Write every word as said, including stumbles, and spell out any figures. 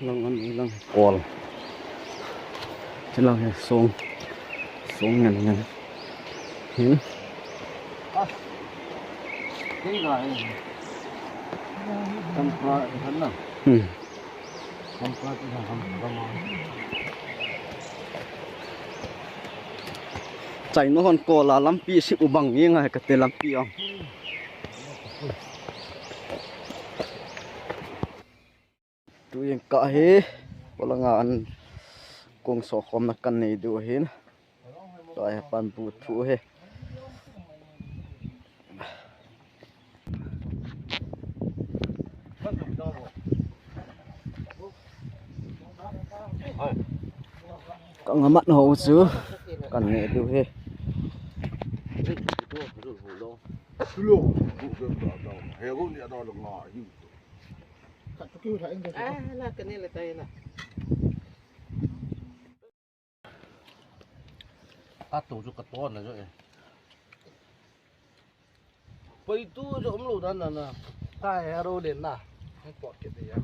Lang an lang kol. Chilang hi song. Song ngen ngen. Hin. Hmm. Chai no hon kola lampi si u bang nge ngai kate lampi ong. Tuin ka hi, polanga an kong sokhomna kan nei diu ahin. Tua hi pan bu thu hi. Ka ngamat ho chu kan nei diu hi. Ka tu chu ka ton na chu e. Poi tu chu um lo dan na na. Ka he ro len na. Hong pot ke te ya.